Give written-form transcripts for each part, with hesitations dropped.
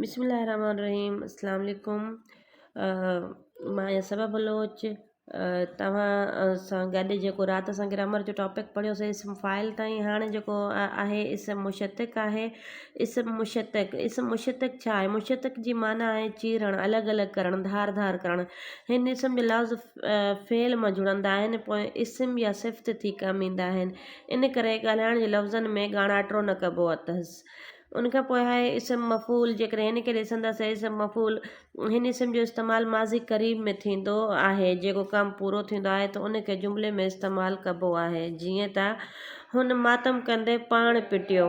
بسم الله الرحمن الرحيم اسلام عليڪم مان آهيان صبا بلوچ توهان سان گڏ جيڪو رات اسان گرامر جو ٽاپڪ پڙهيوسي اسم فاعل تائين هاڻي جيڪو آهي اسم مشتق آهي اسم مشتق اسم مشتق ڇا آهي مشتق جي معنيٰ آهي چيرڻ الڳ الڳ ڪرڻ ڌار ڌار ڪرڻ هن اسم جا لفظ فعل مان جڙندا آهن پوء اسم يا صفت ٿي ڪم ايندا آهن ان ڪري ڳالهائڻ جي لفظن ۾ ڳاڻاٽو نه ڪبو اٿس ان کان پوء آهي اسم مفعول جيڪڏهن هن کي ڏسنداسين اسم مفعول هن اسم جو استعمال ماضي قريب ۾ ٿيندو آهي جيڪو ڪم پورو ٿيندو آهي ته ان کي جملي ۾ استعمال ڪبو آهي جيئن ته هن ماتم ڪندي پاڻ پٽيو.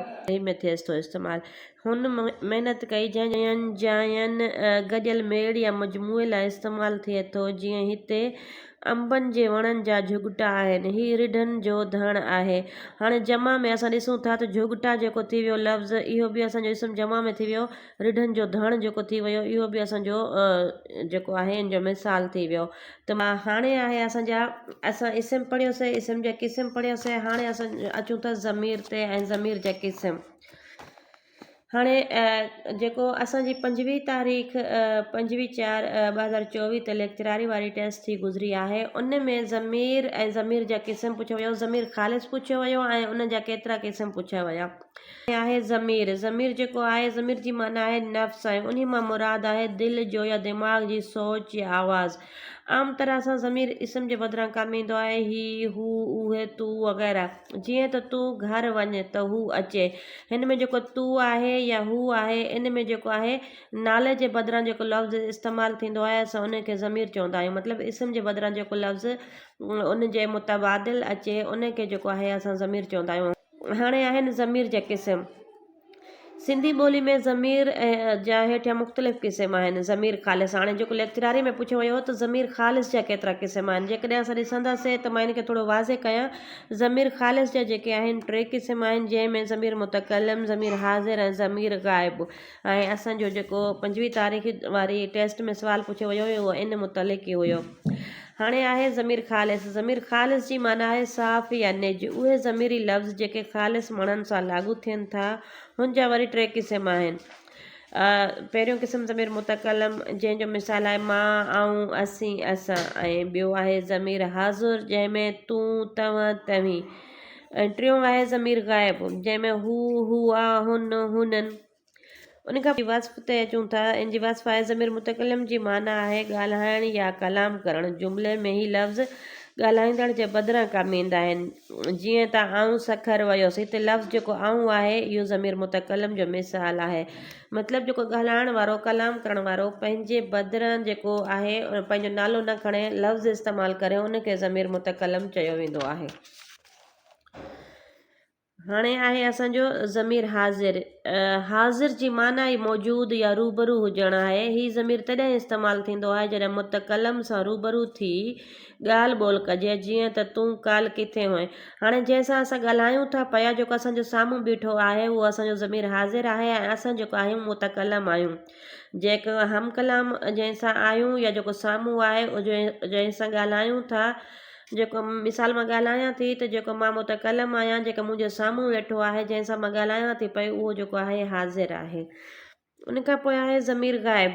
۾ ٿئيس ٿو استعمال. هن محنت ڪئي جنهن جاين گڏيل ميڙ يا مجموعي لاء استعمال ٿئي ٿو جيئن هتي انبن جي وڻن جا جهڳٽا آهن. هي رڍن جو ڌڻ آهي. هاڻي جمع ۾ اسان ڏسون ٿا ته جهڳٽا جيڪو ٿي ويو لفظ اهو به اسان جو اسم جمع ۾ ٿي ويو. رڍن جو ڌڻ جيڪو ٿي ويو اهو به اسان جو جيڪو آهي ان جو مثال ٿي ويو. ته هاڻي آهي اسان جا اسان اسم پڙهيوسي اسم جا قسم پڙهياسي هاڻي اسان اچون ٿا ضمير تي ۽ ضمير جا قسم. هاڻي جيڪو اسان جي پنجويهه تاريخ پنجويهه چار 2024 تي ليڪچراري واري ٽيسٽ ٿي گذري آهي ان ۾ ضمير ۽ ضمير جا قسم پڇيو ويو ضمير خالص پڇيو ويو ۽ ان جا ڪيترا قسم پڇيا ويا آهي ضمير ضمير جيڪو آهي ضمير جي معنيٰ آهي نفس ۽ انهي مان مراد آهي دل جو يا دماغ جي سوچ يا آواز عام طرح سان ضمير اسم جي بدران ڪم ايندو آهي، هي، هو، اهي، تون وغيره. جيئن ته تون گهر وڃ ته هو اچي. هن ۾ جيڪو تون آهي يا هو آهي ان ۾ جيڪو آهي نالي جي بدران جيڪو لفظ استعمال ٿيندو آهي اسان ان کي ضمير چوندا آهيون. مطلب اسم جي بدران جيڪو لفظ ان جي متبادل اچي ان کي جيڪو آهي اسان ضمير چوندا آهيون. هاڻي آهن ضمير جا قسم. سنڌي ٻولي ۾ ضمير جا هيٺيان مختلف قسم آهن، ضمير خالص، هاڻي جيڪو ليڪچراري ۾ پڇيو ويو هو ته ضمير خالص جا ڪيترا قسم آهن، جيڪڏهن اسان ڏسنداسين ته مان ان کي ٿورو واضح ڪيان، ضمير خالص جا جيڪي آهن ٽي قسم آهن، جنهن ۾ ضمير متڪلم، ضمير حاضر ۽ ضمير غائب ۽ اسان جو جيڪو پنجويهه تاريخ واري ٽيسٽ ۾ سوال پڇيو ويو هيو اهو ان متعلق ئي هيو. هاڻي آهي ضمير خالص. ضمير خالص جي معنيٰ آهي صاف يا نج. اهي ضميري لفظ جيڪي خالص معنن سان لاڳو ٿين ٿا، هن جا وري ٽي قسم آهن. پهريون قسم ضمير متڪلم، جنهن جو مثال آهي مان، آئون، اسين، اسان ۽ ٻيو آهي ضمير حاضر، جنهن ۾ تون، توهان، توهين ۽ ٽيون آهي ضمير غائب، جنهن ۾ هو، هئا، هن، هنن. ان کان پوء وصف تي اچون ٿا. ان جي وصف آهي ضمير متڪلم جي معنيٰ آهي ڳالهائڻ يا ڪلام ڪرڻ. جملي ۾ هي لفظ ڳالهائيندڙ جي بدران ڪم ايندا آهن. جيئن ته آئون سکر ويس. هتي لفظ جيڪو آئون آهي اهو ضمير متڪلم جو مثال آهي. مطلب جيڪو ڳالهائڻ وارو، ڪلام ڪرڻ وارو پنهنجي بدران جيڪو آهي پنهنجو نالو نه کڻي لفظ استعمال ڪري ان کي ضمير متڪلم چيو ويندو آهي. هاڻي آهي اسان جو ضمير حاضر. حاضر جي معنيٰ ئي موجود يا روبرو هجڻ آهي. هي ضمير تڏهن استعمال ٿيندو آهي جڏهن متڪلم سان روبرو ٿي ڳالهه ٻولهه ڪجي جيئن ته تون ڪالهه ڪٿي هئين؟ هاڻي جنهن سان اسان ڳالهايون ٿا پيا جيڪو اسان جو سامهون بيٺو آهي اهو اسان جو ضمير حاضر آهي ۽ اسان جيڪو آهيون متڪلم آهيون. جيڪو هم ڪلام جنهن سان آهيون يا جيڪو سامهون آهي جنهن سان ڳالهايون ٿا جيڪو مثال مان ڳالهايان ٿي ته جيڪو مان متڪلم آهيان جيڪو منهنجي سامهون ويٺو آهي جنهن سان مان ڳالهايان ٿي پئي اهو جيڪو آهي حاضر آهي. ان کان پوء آهي ضمير غائب.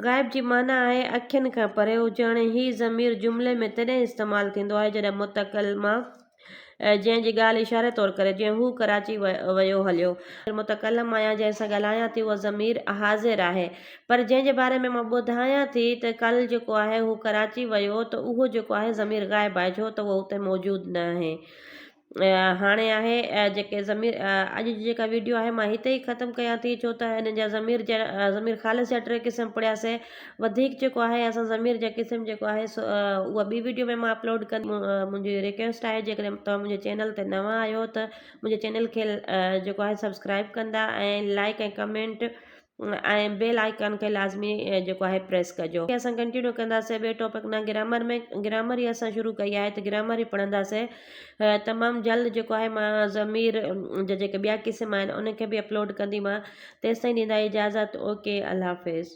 غائب جي معنيٰ آهي اکين کان پري هجڻ. هي ضمير جملي ۾ تڏهن استعمال ٿيندو آهي جڏهن متڪلمه جنهن جي ڳالهه اشاري طور ڪري، جيئن هو ڪراچي ويو هليو. متڪلم آهيان، جنهن سان ڳالهايان ٿي اهو ضمير حاضر آهي. پر جنهن جي باري ۾ مان ٻڌايان ٿي ته ڪل جيڪو آهي هو ڪراچي ويو ته اهو جيڪو آهي ضمير غائب آهي ڇو ته اهو اتي موجود نه آهي. هاڻي آهي جيڪي ضمير اڄ جي جيڪا ويڊيو آهي مان هتي ئي ختم ڪيان ٿي ڇو ته انهن جا ضمير جا ضمير خالص جا ٽي قسم پڙهياسي وڌيڪ جيڪو آهي اسان ضمير جا قسم جيڪو آهي سو اها ٻي ويڊيو ۾ مان اپلوڊ ڪندم منهنجي ريڪويسٽ آهي جيڪڏهن توهان منهنجي چينل تي نوان آهيو ته منهنجي چينل کي جيڪو آهي سبسڪرائب ڪندا ۽ لائڪ ۽ ڪمينٽ ۽ بيل آئيڪان کي لازمي جيڪو آهي پريس ڪجو. اسان ڪنٽينيو ڪنداسين ٻئي ٽاپڪ نه گرامر ۾ گرامر ئي اسان شروع ڪئي آهي ته گرامر ئي پڙهنداسين تمام جلد جيڪو آهي مان ضمير جا جيڪي ٻيا قسم آهن ان کي به اپلوڊ ڪنديمان تيستائين ڏيندا اجازت اوڪي الله حافظ.